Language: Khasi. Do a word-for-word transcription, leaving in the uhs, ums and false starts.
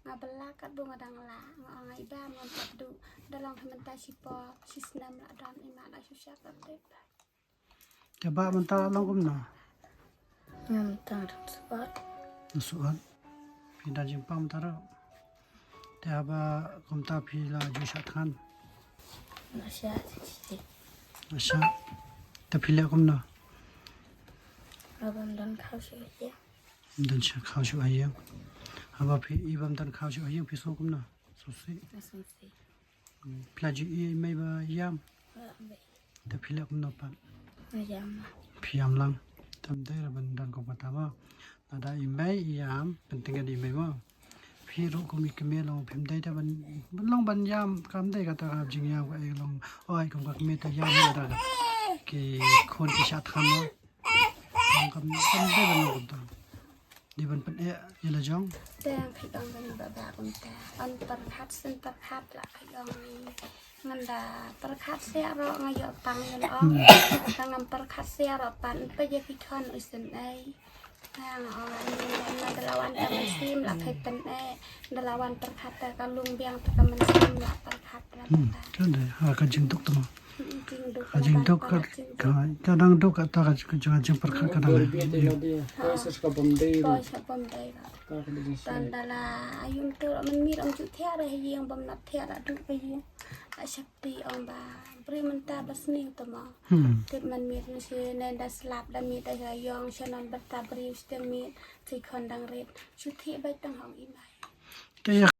Nga bela kat bu nga dang la, nga ong ai ba ngam pat du. Da long ha mynta shi por, shi snem la dam i ma la shu shah kat te. Te ba mynta long kumno? Ngam tang suat. Suat. Phi da jingpang mynta ro. Te haba kumta phi la ju shah thngan. Nga shah shi. Nga shah. Te phi leh kumno? Haba don khaw shu ai. Don sha khaw shu ai. Haba phi i bam don khaw shu ai phi sngewthuh kumno? Sngewthuh. Sngewthuh. Phi la ju i mei ba ïam. Te phi leh kumno pat? Ïam. Phi ïam lang. Tam dei ra ban don kum kata ma. Lada i mei i ïam, pyntyngkhuh i mei ma. Phi ruh kum i kmie long phim dei te ban, ban long ban ïam, kam dei kata ka jingïam ka ei long. Oi, kum ka kmie te ïam lada ki khun ki shah thngan ma. Kam, kam dei ban long kumta. Dei ban pyneh ïa la jong. Te ang phi ong ban ba ba kumta. Yn pyrkhat syn pyrkhat la phi ong. Ngan da pyrkhat sia ro nga ïoh pang ïoh ong. Ka ngam pyrkhat sia ro pan peit ïa phi khun u syn ei. Nga ong ani ngan da la wan ka mynsiem la phi pyneh. Da la wan pyrkhat ka lung biang ka mynsiem la pyrkhat la. Hmm, kan dei ha ka jingduk tu ma. Ka jingduk ka, ka, ka dang duk kata ka, ka jingpyrkhat ka dang. Poi sha bym dei. Poi sha bym dei. Tang da la ayu mynta mynmiet ym ju thiah re ha ïing bym nap thiah la duk ha ïing. La shakti ong ba briew mynta ba sniew te ma. Hmm. Tip mynmiet ngi shi ne da slap da miet da ïong sha non bad ta briew shi teng miet shi khon dang rit. Shu thiah bai tang hong i mai. Te ïa